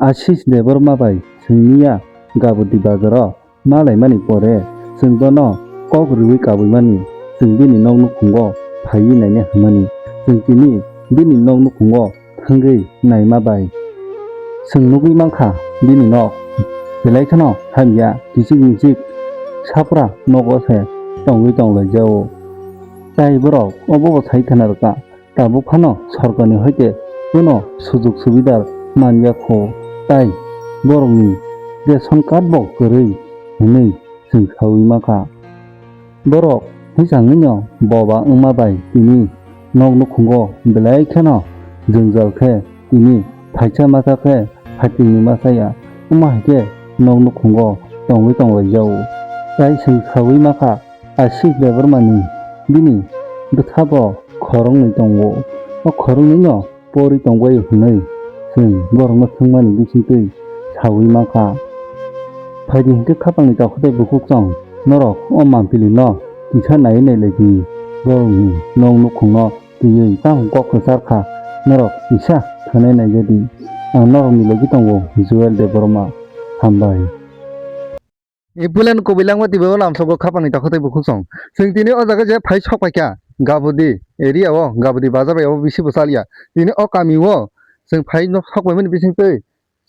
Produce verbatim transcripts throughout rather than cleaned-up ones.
Ashish Debbarma bai chwng miya Gabodi bazaro ma laimani pore chwng bono kok rwui kabuimani, chwng bini nok nukhungo phaiwi naina hwnmani. Chwng tini bini nok nukhungo thangwi naima bai chwng nugwi mankha bini nok belai kheno hamya, kichik michik sapra nogo se tongwi tonglaijao. Tai borok obo bo sai khna rwkha. Tabuk phano sorkarni hoite kuno sujug subidar manya kho, tai borokni ration card bo kwrwi hwnwi chwng saui mankha. Borok hisangwino boba wngma bai tini nok nukhungo belai kheno jwngjal khe tini phaisa masa khe phaitwngni masa ya, wngma hai khe nok nukhungo tongwi tonglaijao. Tai chwng saui mankha, Ashish Debbarmani bini bwsabo khoroknwi tongo. O khoroknwino pori tongbaio hwnwi chwng borokno swngmani bisingtwi saui mankha. Phaidi hinkhe khapangni takhuk tei bukhuk chwng norok o mampilino kisa naiwi nailai di, borokni nok nukhungno twiwi tamo kok kwchar kha, norok kisa thwnai naijadi. Ang norokni logi tongo Joel Debbarma. Hambai. E puilano kubui langma twibo lamsogo khapangni takhuk tei bukhuk chwng. Chwng tini o jaga je phai sok paikha Gabodi area o, Gabodi bazar bai abo bisi bo chaliya. Tini o kami o chwng phai no sok paimani bisingtwi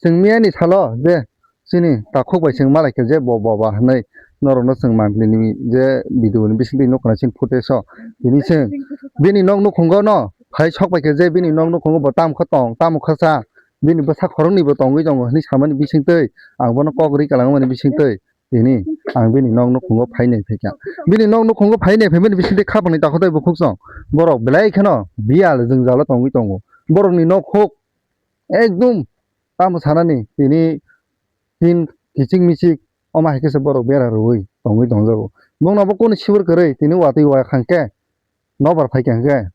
chwng miyani salo je chini takhuk bai chwng malaikha je bo boba hwnwi norokno chwng mampli ni je video ni bisingtwi nukha chini footage o. Tini chwng bini nok nukhungo no phai sok paikha je bini nok nukhungo bo tamo khe tong, tamo khe cha, bini bwsa khoroknwi bo tongwi tongo hwnwi samani bisingtwi ang bono kok rwi kwlangmani bisingtwi. Tini ang bini nok nukhungo phai nai phaikha. Bini nok nukhungo phai nai phaimani bisingtwi khapangni takhuk tei bukhuk chwng. Borok belai kheno biyal jwngjalo tongwi tongo. Borokni nok huk ekdum tamo sanani tini tin kichik michik, omo hai khe se borok bera rwui tongwi tongjago. Bongno bo kunu sibir kwrwi tini watwi wa khang khe nokbar phaikha hwnkhe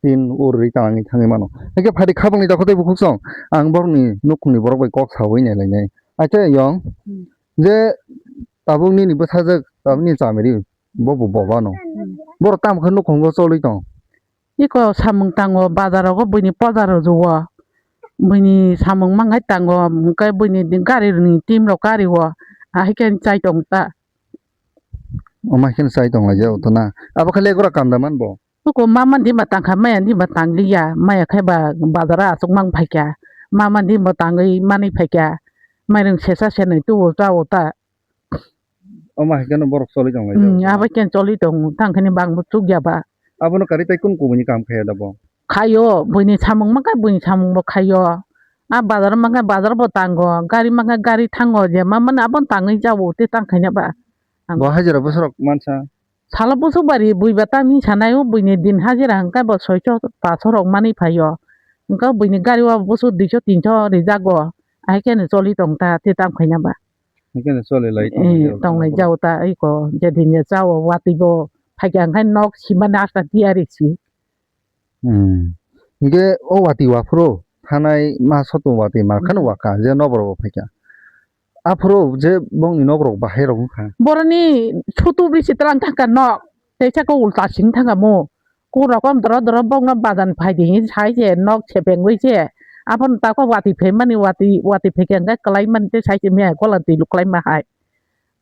tin ur ri tangwi thangwi mano. Hwnkhe phaidi khapangni takhuk tei bukhuk chwng ang borokni nukhungni borok bai kok saui nai lainai. Aithe yong Hmm. je tabuk nini bwsajwk tabuk nini chamiri bo bo boba no. Hmm. Borok tamo khe nukhungo cholwi tong. Iko samung tango bazar rogo buini poda rwjwgo. Buini samung mangai tango hwnkhe buini gari ni team rok gari o. Ahai khe chai tong ta. Omo hai khe chai tong lai jao to na. Abo khe legora kanda man bo. Hukum mama di ba tangkha, maya di ba tangliya, maya khai ba bazar o aswk mang phaikha, mama di ba tangwi manwi phaikha, mairung sesa senwi tubu chao ta. Omo hai kheno borok choli tong lai Hmm, jao. Abo ken choli tong, tang khani bang bo chukya ba. Abono kari tai kun kubuni kam khaya da bo? Khayo, buini samung mangkha, buini samung bo khayo. A bazar mangkha, bazar bo tango, gari mangkha, gari thango, je ma mani abon tangwi jao, te tang khaina ba. Bo hajira bwsarok mansa. Salo busu bari bui ba tamni sanai o buini din hajira hwnkhe bo soicho paso rok manwi phaio. Hwnkhe buini gari o busu duicho tincho rijago. Ahai khe no choli tong ta tei tam khaina ba. Hwnkhe no choli lai tong lai Eh, jao tong lai tong jao ta iko je din je chao watwi bo phaikha hwnkhe nok simani asta tiyari si. Hmm. Hwnkhe o watwi waphuru thanai ma soto watwi ma khano Hmm. Wakha je nokbar bo phaikha. Aphuru je bongni nokrok bahai rok wngkha. Boroni sutu bisi tlang thangkha nok. Teisa kok ulta sing thangkha mo. Kok rokom doro doro bokno badan phai di sai se nok sepengwi se. Aphano tako wati phaimani wati wati phaikhe hwnkhe kwlai mani tei sai se mia gola twi kwlai ma hai.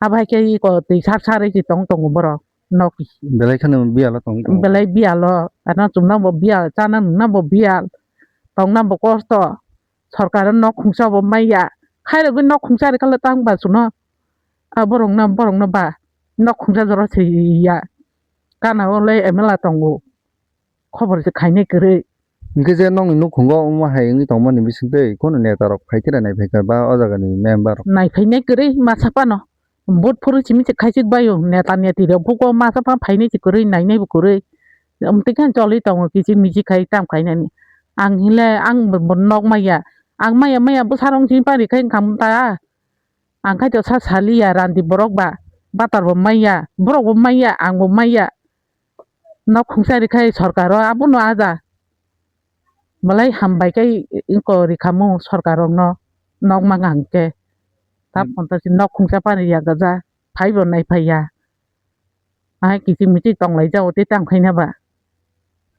Abo hai khe iko twi sar sar se tong tongo borok. Nok. Belai kheno biyalo tong tongo. Belai biyalo. Ano chumna bo biyal, chana nungna bo biyal. Tongna bo kosto. Sorkar o nok khungsa bo maiya. Khairogwi nok khungsa rikha le tang ba suno. A borokno, borokno ba nok khungsa jora se ya. Gana o le M L A tongo. Khobor se khainai kwrwi. Hwnkhe je nokni nukhungo omo hai wngwi tongmani bisingtwi kunu neta rok phai khe nai phaikha ba o jagani member rok? Nai phainai kwrwi masa phano. Vote phuru simi se khaisik baio neta neti rok buko masa phano phainai se kwrwi nainai bo kwrwi. Amtwi khe choli tongo kichik michik khai tam khainani. Ang hinle ang bo nok maya. Ang maya maya bwsarok simi pari khai wngkha ta. Ang khai to sa saliya randi borok ba. Batar bo maya, borok bo maya, ang bo maya. Nok khungsa rikhai sorkar o abono aja. Belai hambai khe iko rikhamu sorkar rokno nok mangkha hwnkhe. Ta Hmm. Ponta si nok khungsa pari ya gaja. Phaibo nai phaiya. Ahai kichik michik tong lai jao tei tang khaina ba.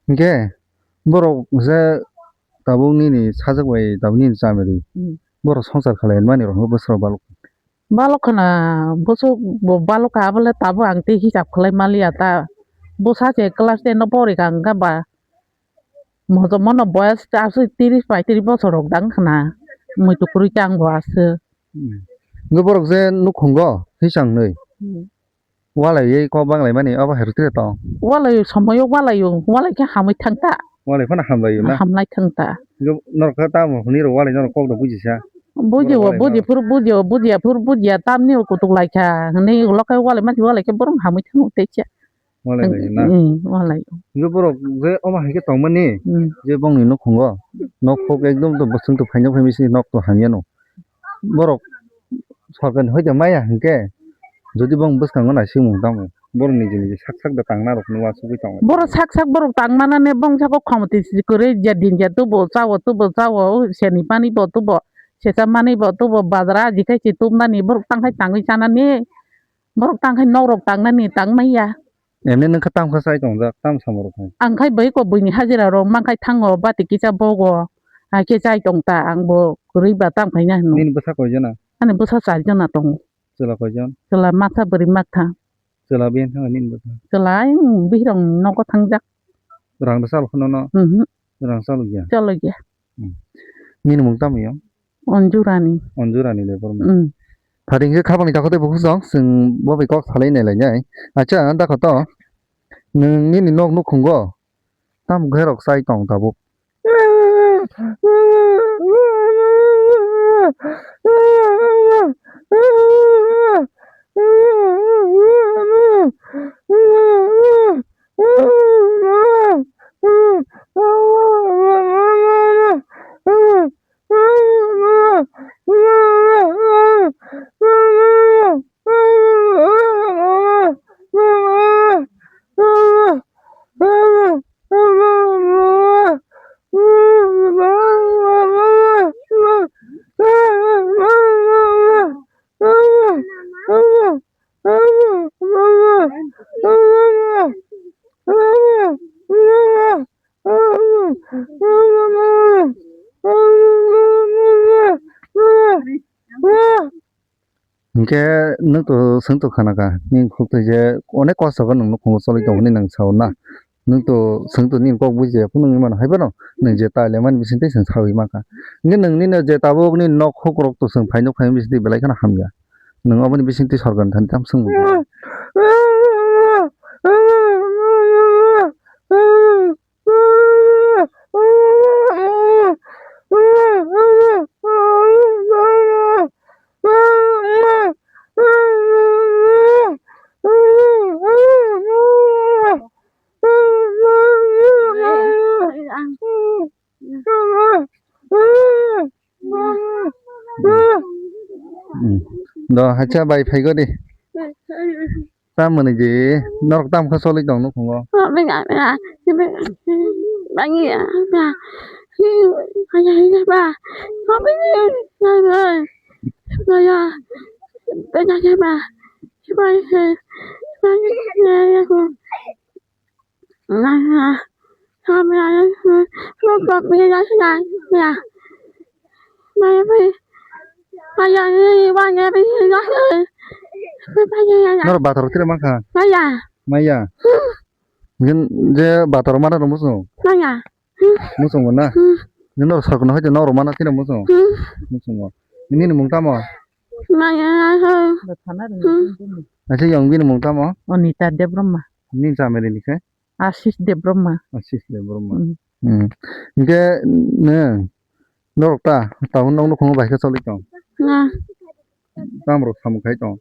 Hwnkhe borok je tabuk nini sajak bai tabuk nini chamiri. Hmm. Borok songsar khlai mani rok bwswk rok balok. Balok khna bwswk bo balok kha, abole tabuk ang tei hisab khlai maliya ta. Bwsa se class ten no porikha, hwnkhe ba motom no boyas aswk tris paitris bosor rok dang khna. Muitu kwrwi ta ang bo aswk. Hmm. Hwnkhe borok je nukhungo hisang nwi. Hmm. Walaiwi kok banglaimani obo hai rwtwi tong. Walai somoyo walaio, walai khe hamwi thang ta. Walai phano hamlaio na? Hamlai thang ta. Norok khe tamo hwnwi rw walai norok kok da bujisa. Buji o, walai buji no. Phuru buji o, buji ya phuru buji ya, tamni o kutuk lai kha. Hwnwi ulo khe walai mani walai khe borom hamwi thango tei cha. Walai lai na? Hmm, walai. Hwnkhe borok je omo hai khe tongmani, hmm, je bongni nukhungo, nok kok ekdom to bwswng to phaino phai bisi nok to hamya no. Borok sorkar ni hoite maya hinkhe, jodi bong bwskango naisikmung tamo, borok niji niji sak sak da tangna rok nw asugwi tongo. Borok sak sak borok tangmana ne bong sako khomoti si kwrwi je din je tubo chawo tubo chawo, seni pani bo tubo, secha mani bo tubo, bazar aji khai si tubnani, borok tangkhai tangwi chanani, borok tangkhai nok rok tangnani tangmaya. Emni nwng khe tam khe chai tongjak, tam samung rok hai? Ang khai bai ko buini hajira rok mang khai thango, bati kisa bogo, hai khe chai tong ta, ang bo kwrwi ba tam khaina hino. Nini bwsa koi jona? Ani bwsa char jona tongo. Chwla koi jon? Chwla matha bwrwi matha. Chwla biyang thang nini bwsa? Chwla ayang bihirong nogo thangjak. Rang da chal kheno no? Mhm. Rang chalo gya? Chalo gya. Hmm. Nini mung tamo yong? Onjurani. Onjurani le borma. Hmm. Phari hwnkhe khapangni takhuk tei bukhuk song, chwng bo bai kok salai nai lai nai. Acha, dakha to, nwng nini nok nukhungo tamo khe rok chai tong tabuk? Hinkhe nwng to swngto khana kha, nini khuk twi je onek kosto khe nwng nukhungo choli tongmani nwng sao na. Nwng to swngto nini kok bujiya phano wngwi mano, hai phano nwng je ta lemani bisingtwi chwng sawi mankha. Hinkhe nwng nini je tabuk nini nok hukrok to chwng phaino phaimani bisingtwi belai kheno hamya. Nwng oboni bisingtwi sorkar ni thani tamo swngmung kha? Hmm. Do, hacha bai phaigo di. Tamoni je norok tam kha choli tong nukhungo. Norok bator tira mankha? Maya. Maya. Nini je bator mana rw muchung? Maya. Muchungo na? Hmm. Nini norok sorkar no hoite norok mana tira muchung? Hmm. Muchungo. Nini mung tamo? Maya. Hmm. Acha yang bini mung tamo? Onita Debbarma. Nini chamari ni khe? Asis Debbarma. Asis Debbarma. Hmm. Hmm. Hinkhe nw norok ta, tabuk nok nukhungo bai khe choli tong? Na. Tamrok samung khai tong?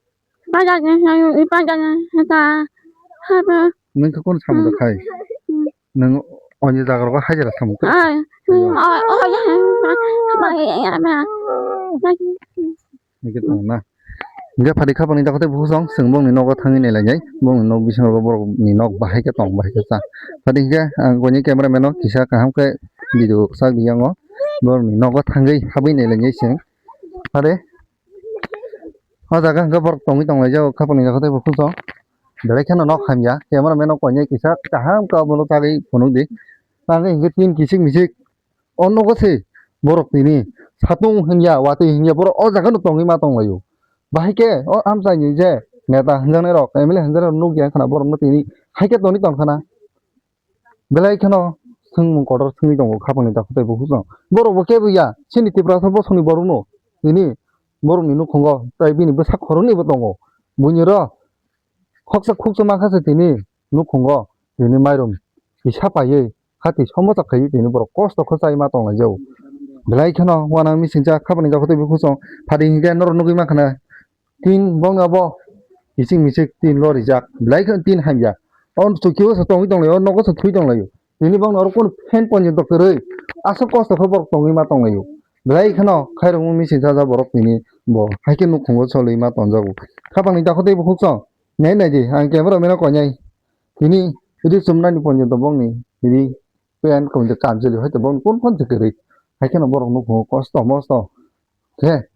Pajakni sayo, i pajakni hata, hata. Nwng khe kono samung da khai? Hmm. Nwng onyo jaga rogo hajira samung khe? Ai, hmm, o, o, ya, ya, ya, ya, ya. Hingke tong na. Hingke phadi kha boni dakhote buphusong, chwng bongni nogo thangwi nailainai. Bongni nok bisingo borokni nok bahai khe tong, bahai khe cha. Phadi hingke ang koini cameraman no kisa kaham khe video sak di yango. Borokni nogo thangwi habwi nailainai chwng. Phadi. O jaga hwnkhe borok tongwi tonglaijak, khapangni jaga tei bo khulso. Belai kheno nok hamya, camera man no koinai kisa kaham khe obono tagwi phunukdi. Tangwi hwnkhe tin kisik misik o nogo se borok tini satung hinya, watwi hinya, borok o jaga no tongwi ma tonglaio. Bahai khe o amchaini je neta hinjaknai rok, M L A hinjaknai rok nukya khana borok no tini hai khe tongwi tongkhana. Belai kheno swngmung kotor swngwi tongo khapangni takhuk tei bukhuk song. Borok bo kebo ya, chini Tiprasa bosongni borok no tini borokni nukhungo tei bini bwsa khoroknwi bo tongo. Buini rok khoksa khuksa mankha se tini nukhungo tini mairum kisa paiwi hati somosa khaiwi tini borok kosto khe chai ma tonglaijao. Belai kheno uanang misingcha khapangni takhuk tei bukhuk song phadi hinkhe norok nugwi mankha na tin bongni abo kiching michik tin lo rijak belai kheno tin hamya. O chukio se tongwi tonglaio, o nogo se thui tonglaio. Tini bongni oro kunu fan ponjin to kwrwi aswk kosto khe borok tongwi ma tonglaio. Belai kheno khairokma misingcha borok tini bo hai khe nukhungo cholwi ma tongjago. Khapangni takhuk tei bukhuk song. Nai nai di, ang camera meno koinai. Tini ri chumnani ponjin to bongni ri pen kom de kam choli hoito bongni kon kon de kwrwi. Hai kheno borok nukhungo kosto mosto khe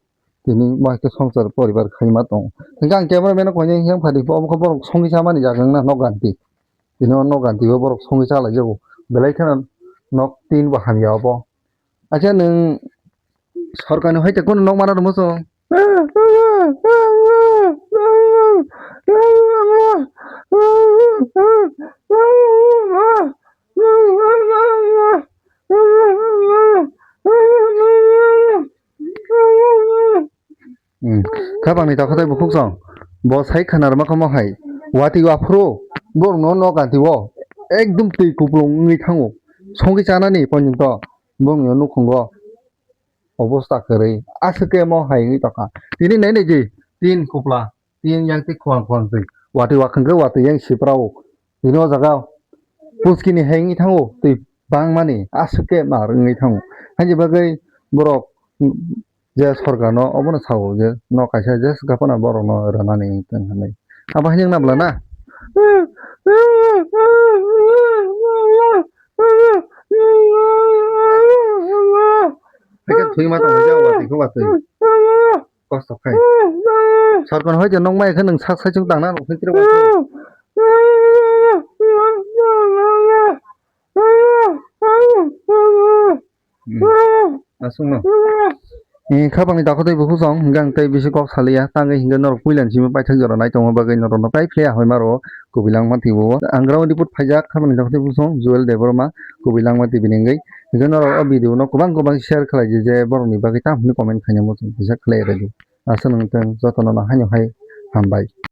tini bo hai khe songsar poribar khaima tongo. Hingke ang camera meno koinai yang phadi bo omo khe borok songwi chamani jaga wngna nok ganti. Tini o nok ganti o borok songwi chalaijago. Belai kheno nok tin bo hamya obo. Acha nwng sorkarni hoite kunu nok mana rwmo chwng? Hmm. Khapangni takhuk tei bukhuk song. Bo sai khana rwma khe mo hai. Watwi waphuru borokno nok ganti o. Ekdom twi kupulung wngwi thango. Songwi chanani ponjin to. Borokni nukhungo obosta kwrwi aswk khe mo hai wngwi tongkha. Tini nai nai di tin kupla, tin yang twi khwang khwang twi watwi wakhwng khe watwi yang siprao. Tini o jaga puskini hai wngwi thango twi bangmani aswk khe mar wngwi thango. Haini bagwi borok je sorkarno obono sao je nok kaisa je swkang phano borokno rwnani wngwi tong hinwi. Abo haino wngna bwla na? Haikhe thwi ma tong haikhe watwi khe watwi. Kosto khai. Sorkar hoite nok mai khe nwng sak sai chwng tangna rok khe kire watwi. Hmm. Aswkno. Eh, khapangni takhuk tei bukhuk song, hingke ang tei bisi kok saliya, tangwi hingke norok puila ni simi paithak jora nai tongma bagwi norokno tai phiya hoi maro, kubui langma twibo. Ang ground report phaijak, khapangni takhuk tei bukhuk song, Joel Debbarma, kubui langma twibi ni wngwi. Hingke norok o video no kwbang kwbang share khlai di je borokni bagwi tamo hwnwi comment khaina muchung kisa khlai rwdi. Aswk nung tong jotono no haino hai hambai.